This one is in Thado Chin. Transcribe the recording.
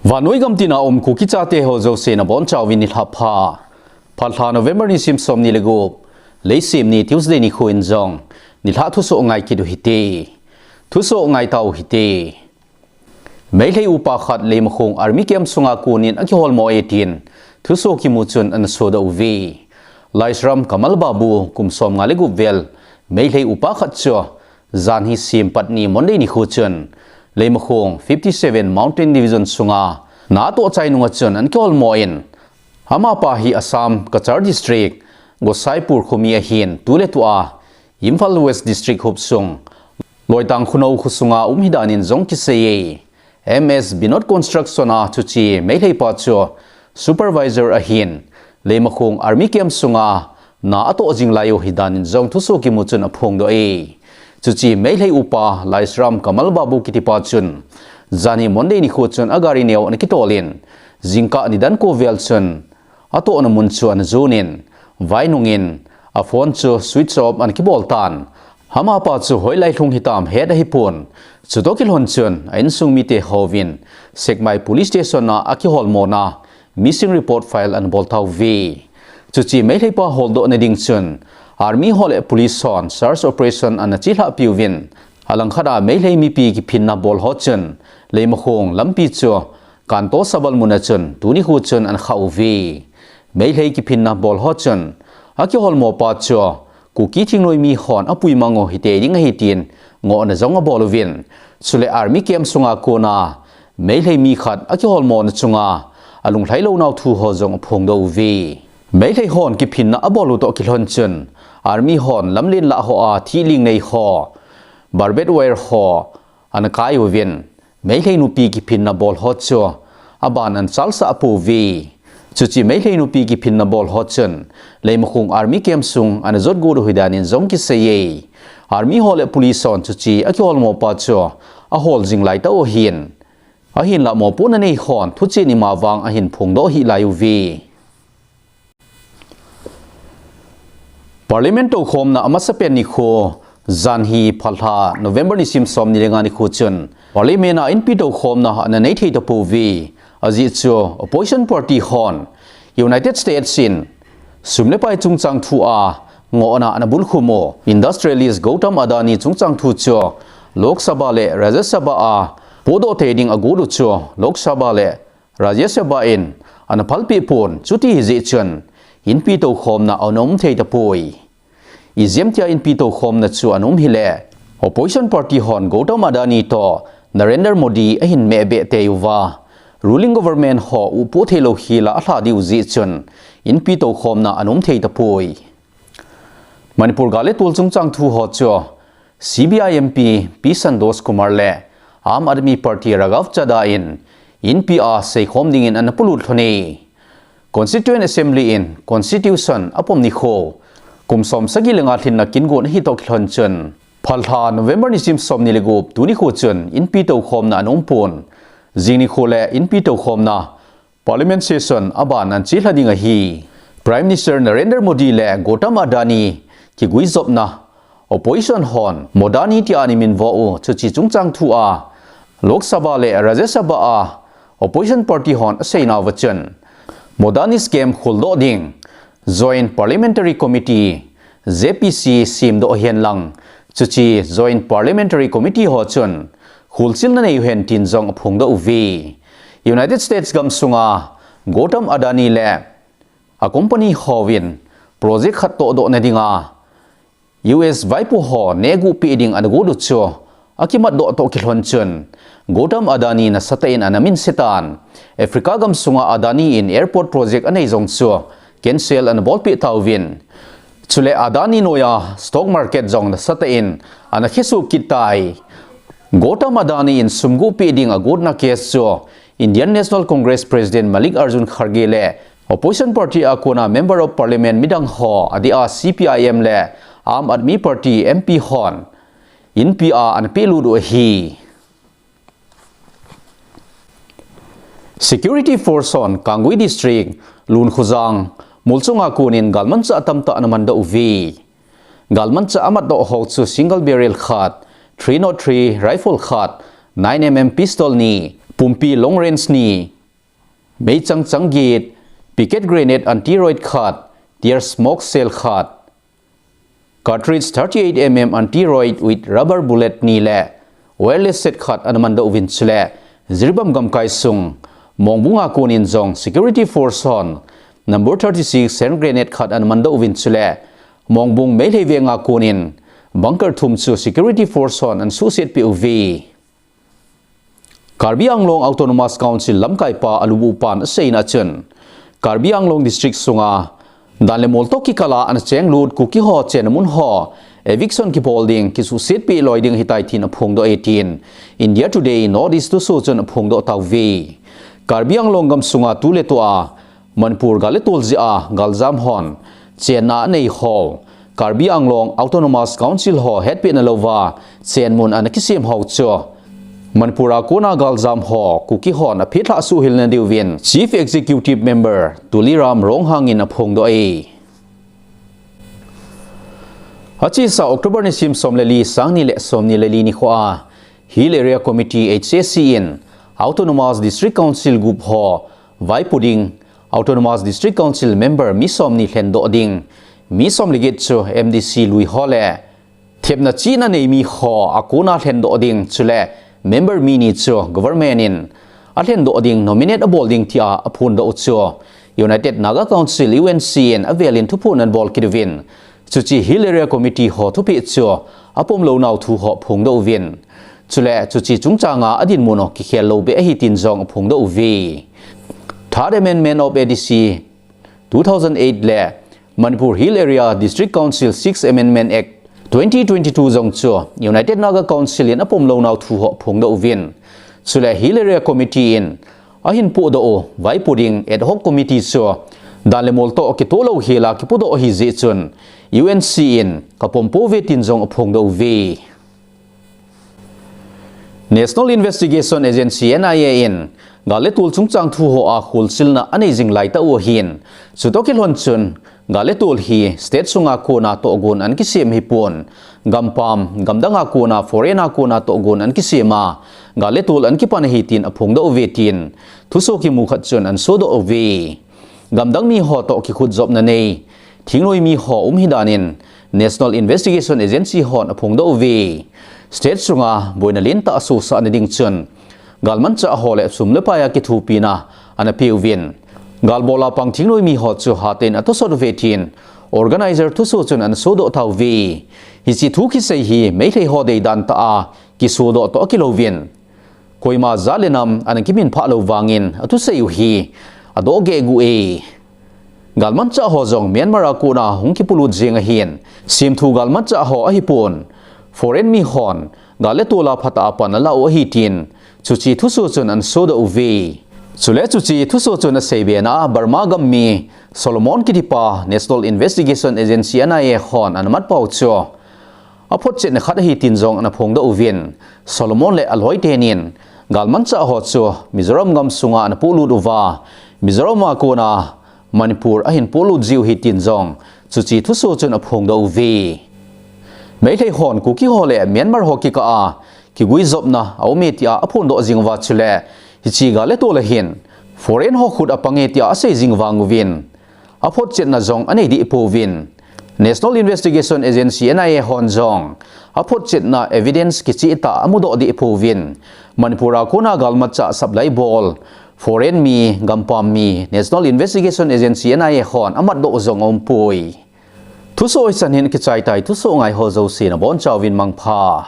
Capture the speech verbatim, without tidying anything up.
Vannoi gam tina um Kuki chate ho jouse nabonchauvin nilhah pha. Phalbi lha November nisim somni le gup, Leisim ni Tuesday nikho in jong nilhah thusoh ngai kit u hite. Thusoh ngai tau hite. Meitei upa khat Leimakhong Army Camp sunga konin akiholmo e tin thusoh kimu chun ana sodoh uve. Laisram Kamal Babu, kum somnga le gup vel, Meitei upa khat chu janhi Sim patni Monday nikho chun Leimakhong fifty seven Mountain Division sunga na atoh chai nunga chun ana kiholmo in, amapa hi Assam Cachar District, Gosaipur khomi ahin, tuletua Imphal West District hopsung Loitang Khunou khosunga um ahidan in jong kiseiye. M S Binod Construction a chuche Meitei pa chu supervisor ahin, Leimakhong Army Camp sunga na atoh jing lai u ahidan in jong thusoh kimu chun aphongdoh e. Chuche Meitei upa Laisram Kamal Babu kitipa chun janhi Monday nikho chun agari neo ana kitol in, jingkah nidan ko vel chun atohna mun chu ana jon in, vainung in a phone chu switch off ana kibol tan. Amapa chu hoilai lhung hitam het ahipon. Chutoh kilhon chun a insung mite hovin Sekmai Police Station a akiholmona missing report file ana bol tauve. Chuche Meitei pa holdohna ding chun Army ho le Police hon search operation ana chelhah piuvin, alangkhat a Meitei mipi kiphinna bol ho chun Leimakhong lampi chu Kanto Sabal mun a chun tuni nikho chun ana khah uve. Meitei kiphinna bol ho chun akiholmo pa chu Kuki thingnoimi hon apuimang u hite ding ahi tin ngohna jong abol uvin, chule Army Camp sunga kona Meitei mi khat akiholmona chunga alunglhai lou nau thu ho jong aphongdoh uve. Meitei hon kiphinna abol u toh kilhon chun Army hon lamlen lah hoa thihling nei ho, barbed wire ho ana kai uvin, Meitei nupi kiphinna bol ho chu aban ana chalsah pouve. Chuche Meitei nupi kiphinna bol ho chun Leimakhong Army Camp sung ana jot got u ahidan in jong kiseiye. Army ho le Police hon chuche akiholmo pa chu ahol jing lai tau ahin, ahinlah mopohna nei hon thuchen ima vang ahin phongdoh hih lai uve. Parliament toukhomna amasapen nikho, janhi phalbi lha November nisim somni le nga nikho chun Parliament a inpi toukhomna ana nei thei tapouve. Ajeh chu opposition party hon United States in sum le pai chungchang thu a ngohna ana bulkhum u industrialist Gautam Adani chungchang thu chu Lok Sabha le Rajya Sabha a podoh thei ding agot u chu Lok Sabha le Rajya Sabha in ana phalpeh pon, chuti hijeh chun inpi toukhomna ana um thei tapoi. Ijemtia inpi toukhomna chu ana um hile opposition party hon Gautam Adani toh Narendra Modi ahin mehbeh tei uva, ruling government ho upoh theilou hila alha diu jeh chun inpi toukhomna ana um thei tapoi. Manipur gal le tol chungchang thu ho chu C B I M P P Santosh Kumar le Aam Aadmi Party Raghav Chadha in inpi a seikhom dingin ana polut lhon e. Constituent Assembly in Constitution apom nikho, kum som sagi le nga lhinna kin gon ahi toh kilhon chun, phalbi lha November nisim somni le gup tuni nikho chun inpi toukhomna ana um pon. Jing nikho le inpi toukhomna Parliament session aban ana chelha ding ahi. Prime Minister Narendra Modi le Gautam Adani kiguijopna opposition hon Modani tia ana minvo u, chuche chungchang thu a Lok Sabha le Rajya Sabha a opposition party hon aseinauva chun Modani scam kholdoh ding Joint Parliamentary Committee, J P C, semdoh hen lang, chuche Joint Parliamentary Committee ho chun kholchilna nei uhen tin jong aphongdoh uve. United States gamsunga Gautam Adani le a company hovin project khat tohdohna dinga U S vaipo ho nehguh peh ding ana got u chu akimatdoh toh kilhon chun Gautam Adani nasatah in ana minse tan. Africa gamsunga Adani in airport project anei jong chu cancel ana bolpeh tauvin, chule Adani noiya stock market jong nasatah in ana khesuh kit tai. Gautam Adani in sum guhpeh ding agotna case chu Indian National Congress President Mallikarjun Kharge le opposition party a kona Member of Parliament midang ho, adeh a C P I M le Aam Aadmi Party M P hon inpi a ana pelut u ahi. Security force hon Kangui District, Lunkhojang mol chunga konin galmanchah atamtah ana mandoh uve. Galmanchah amatdoh ho chu single barrel khat, three nought three rifle khat, nine M M pistol ni, pumpi long range ni, Meichang chang get, picket grenade anti-riot khat, tear smoke shell khat, cartridge thirty-eight mm anti-riot with rubber bullet ni le wireless set khat ana mandoh uvin chule Jiribam gamkai sung Mongbung a konin jong security force hon number thirty-six hand grenade khat ana mandoh uvin chule Mongbung Meitei veng a konin bunker thum chu security force hon ana suhsetpeh uve. Karbi Anglong Autonomous Council lamkaipa Alubupan aseina chun, Karbi Anglong District sunga dan le mol toh kikala ana chenglut Kuki ho chenna mun ho eviction kibol ding, kisuhsetpeh loi ding ahitai tin aphongdoh e tin India Today North East thusoh chun aphongdoh tauve. Karbi Anglong gamsunga tuletua Manipur gal le tol jeh a galjam hon chenna anei ho Karbi Anglong Autonomous Council ho hetpehna louva chenmun ana kisem ho chu Manipur a kona galjam ho Kuki hon aphetlhah suhhilna diuvin Chief Executive Member Tuliram Ronghang in aphongdoh e. Achesa October nisim som le li, sang ni le som ni le li nikhoa Hill Area Committee, H A C, in Autonomous District Council gup ho vaipo ding, Autonomous District Council member mi som ni lhendoh ding, mi som le get chu M D C lui ho le thepna chihna nei mi ho akona lhendoh ding, chule member mi ni chu government in alhendoh ding, nominate abol ding tia aphondoh u chu United Naga Council, U N C, in avelin thuphon anabol kit uvin, chuche Hill Area Committee ho thupeh chu apomlou nau thu ho aphongdoh uvin, chule chuche chungchanga adinmun u kikhel lou beh ahi tin jong aphongdoh uve. Third Amendment of A D C two thousand eight le Manipur Hill Area District Council Sixth Amendment Act twenty twenty-two jong chu United Naga Council in apomlou nau thu ho aphongdoh uvin, chule Hill Area Committee in ahin pohdoh u vaipo ding ad hoc committee chu dan le mol toh kitoh louhela kipodoh ahi jeh chun U N C in kapom pouve tin jong aphongdoh uve. National Investigation Agency, N I A, in gal le tol chungchang thu hoa kholchilna anei jing laitah u ahin, chutoh kilhon chun gal le tol hi state sunga kona tohgon ana kisem ahipon, gampam, gamdang a kona, foreign a kona tohgon ana kisem a, gal le tol ana kipan ahi tin aphongdoh uve tin thusoh kimu khat chun ana sodoh uve. Gamdang mi ho toh kikhut jopna nei thingnoi mi ho um ahi danin National Investigation Agency hon aphongdoh uve. State sunga boina lentah asosahna ding chun galmanchah ho le sum le pai a kithopina ana peuvin, galbol a pang thingnoi mi ho chu hatah in atosot uve tin organizer thusoh chun ana sodoh tauve. Hiche thu kisei hi Meitei ho deidan tah a kisodoh toh akilouvin, koima jat le nam ana kiminphah lou vangin athusei u hi adoh gegu e. Galmanchah ho jong Myanmar a kona hung kipolut jeng ahin, semthu galmanchah ho ahipon, foreign mi hon gal le tol a phatah a pan alah u ahi tin chuche thusoh chun ana sodoh uve. Chule chuche thusoh chun asei bena Burma gam mi Solomon kitipa National Investigation Agency, N I A, hon ana matpau chu aphotchetna khat ahi tin jong ana phongdoh uvin, Solomon le aloi tenin galmanchah ho chu Mizoram gam sunga ana polut uva, Mizoram a kona Manipur ahin polut jiu ahi tin jong chuche thusoh chun aphongdoh uve. Meitei hon Kuki ho le Myanmar ho kikah a kiguijopna aume tia aphondoh jing uva, chule hiche gal le tol a hin foreign ho khut apang e tia asei jing vang uvin, aphotchetna jong anei deh pouvin, National Investigation Agency, N I A, hon jong aphotchetna evidence kichehtah amudoh deh pouvin, Manipur a kona galmanchah supply bol foreign mi, gampam mi National Investigation Agency, N I A, hon amatdoh jong aumpoi. Thusoh hichan hin kichai tai, thusoh ngai ho jouse nabonchauvin mangpha.